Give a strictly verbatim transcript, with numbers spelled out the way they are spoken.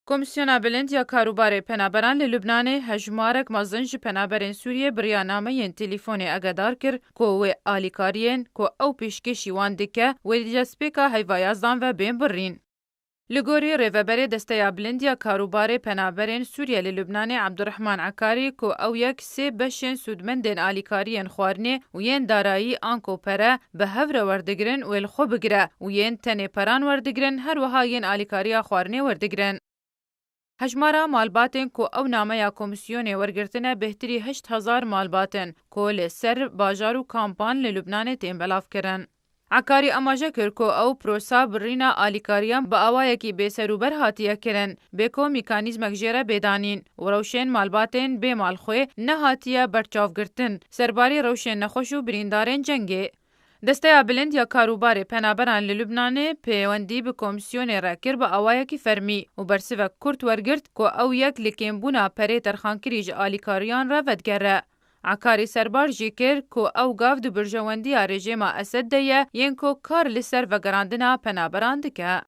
Komîsyona Bilind ya Karûbarê Penaberan li Lubnanê hejmarek mezin ji penaberên Sûriyê bi riya nameyên telîfonê agedar kir ku wê alîkariyên ku ew pêşkêşî wan dike wê di destpêka heyva yazdan ve bên birîn. Li gorî rêveberê Desteya Bilind ya Karûbarê Penaberên Sûriye li Lubnanê Abdurrahman Akarî ku ew yek sê beşên sûdmendên alîkariyên xwarinê û yên darayî anko pere bi hev re werdigirin wê li xwe bigire û yên tenê peran werdigirin her wiha yên alîkariya xwarinê werdigirin. Hejmara malbatên ku ew nameya komîsyonê wergirtine bêhtirî heşt hezar malbat in ku li ser bajar û kampan li Lubnanê tên belavkirin. Akarî amaje kir ku ew prosa birîna alîkariyan bi awayekî bêserûber hatiye kirin, bê ku mîkanîzmek jê re bê danîn û rewşên malbatên bê malxwê nehatiye berçavgirtin, serbarî rewşên nexweş û birîndarên cengê. Desteya Bilind ya Karûbarê Penaberan li Lubnanê pêwendî bi komîsyonê re kir bi awayekî fermî û bersivek kurt wergirt ku ew yek li kêmbûna perê terxankirî ji alîkariyan re vedigere. Akarî serbar jî kir ku ew gav di berjewendiya rejîma Esed de ye, yên ku kar li ser vegerandina penaberan dike.